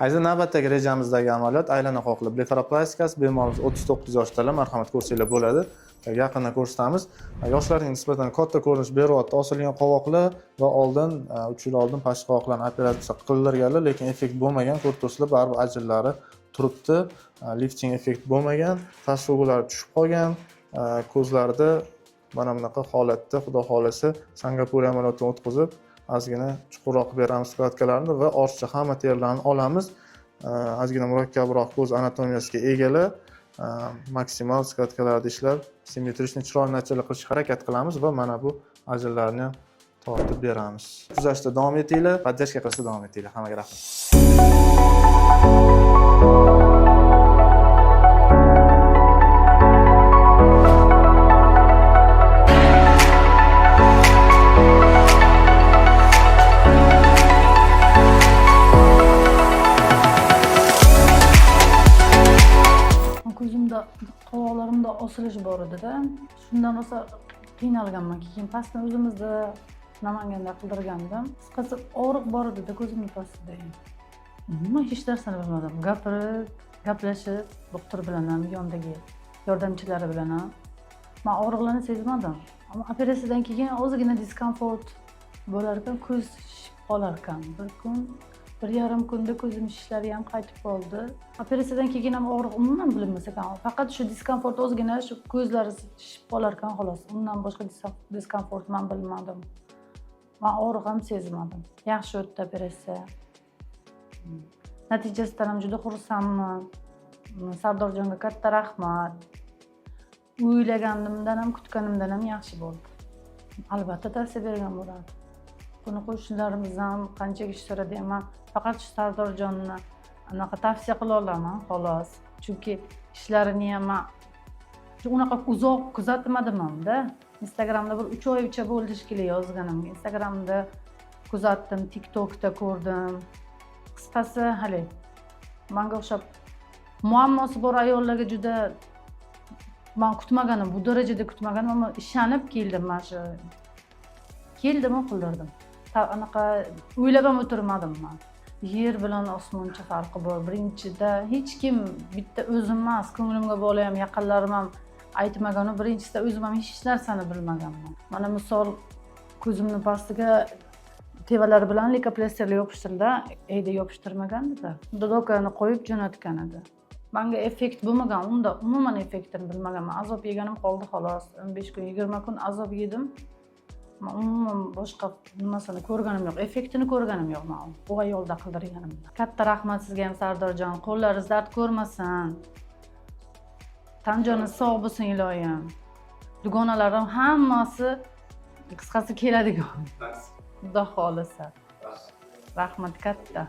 Aziz, navbatdagi rejamizdagi amaliyot aylana qoqli blefaroplastikasi. Bemorimiz 39 yoshdalar, marhamat, ko'rsanglar bo'ladi. Yaqindan ko'rsatamiz. Yoshlarga nisbatan katta ko'rinish beryapti. Osilgan qovoqlar va oldin 3 yil oldin pastki qovoqlarni operatsiya qildirganlar, lekin effekt bo'lmagan. Ko'rib turibsizlar, baribir ajinlari turibdi. Lifting effekt bo'lmagan, past so'g'ilari tushib qolgan, ko'zlarida mana bunaqa holatda. Xudo xohlasa, Singapur amaliyotini o'tkazib, ozgina chuqurroq qilib beramiz складка larni va ortiqcha hamma terilarni olamiz. Ozgina murakkabroq ko'z anatomiyasiga egalar, maksimal складка larda ishlab, simmetrичный, chiroyli natijalar qilishga harakat qilamiz va mana bu ajinlarni ham tortib beramiz. Kuzatishda davom etinglar, поддержка qilishda davom etinglar. Hammaga rahmat. Ko'zimda, qovoqlarimda osilish bor edida, shundan rosa qiynalganman. Keyin pastni o'zimizda, Namanganda qildirgandim. Qisqasi, og'riq bor edida ko'zimni pastida. Umuman hech narsani bilmadim. Gapirib, gaplashib doktor bilan ham, yonidagi yordamchilari bilan ham, man og'riqlarni sezmadim. Ammo operatsiyadan keyin ozgina diskomfort bo'lar ekan, ko'z shishib qolar ekan. Bir kun, 1,5 kunda ko'zim shishlari ham qaytib qoldi. Operatsiyadan keyin ham og'riq umuman bilinmas ekan, faqat shu diskomfort, ozgina shu ko'zlari shishib qolar ekan, xolos. Undan boshqa diskomfort man bilmadim, man og'riq ham sezmadim. Yaxshi o'tdi operatsiya. Natijasidan ham juda xursandman. Sardorjonga katta rahmat. O'ylaganimdan ham, kutganimdan ham yaxshi bo'ldi. Albatta tavsiya bergan bo'lardim. Buni qo'shnilarimiz ham qancha kishi so'radi ham, man faqat shu Sardorjonni anaqa tavsiya qila olaman, xolos. Chunki ishlarini ham man unaqa uzoq kuzatmadim hamda. Instagramda bir 3 oycha bo'ldi shekilli yozganimga. Instagramda kuzatdim, TikTokda ko'rdim. Qisqasi, haligi manga o'xshab muammosi bor ayollarga juda, man kutmaganim, bu darajada kutmaganim, ammo ishonib keldim. Mana shu keldimu qildirdim. Anaqa o'ylab ham o'tirmadim man. Yer bilan osmoncha farqi bor. Birinchida hech kim, bitta o'zim emas, ko'nglimga bola ham, yaqinlarim ham aytmaganu. Birinchisida o'zim ham hech narsani bilmaganman. Mana misol, ko'zimni pastiga tevalari bilan leykoplasterlar yopishtirildi, eyda yopishtirmagandida, dodokani qo'yib jo'natgan edi. Manga effekt bo'lmagan unda, umuman effektini bilmaganman. Azob yeganim qoldi, xolos. 15 kun, 20 kun azob yedim. Man umuman boshqa nimasini ko'rganim yo'q, effektini ko'rganim yo'q man u ayolda qildirganimda. Katta rahmat sizga ham, Sardorjon, qo'llaringiz dard ko'rmasin, tan joni sog' bo'lsin iloyim. Dugonalarim hammasi, qisqasi, keladigan, xudo xohlasa. Rahmat katta.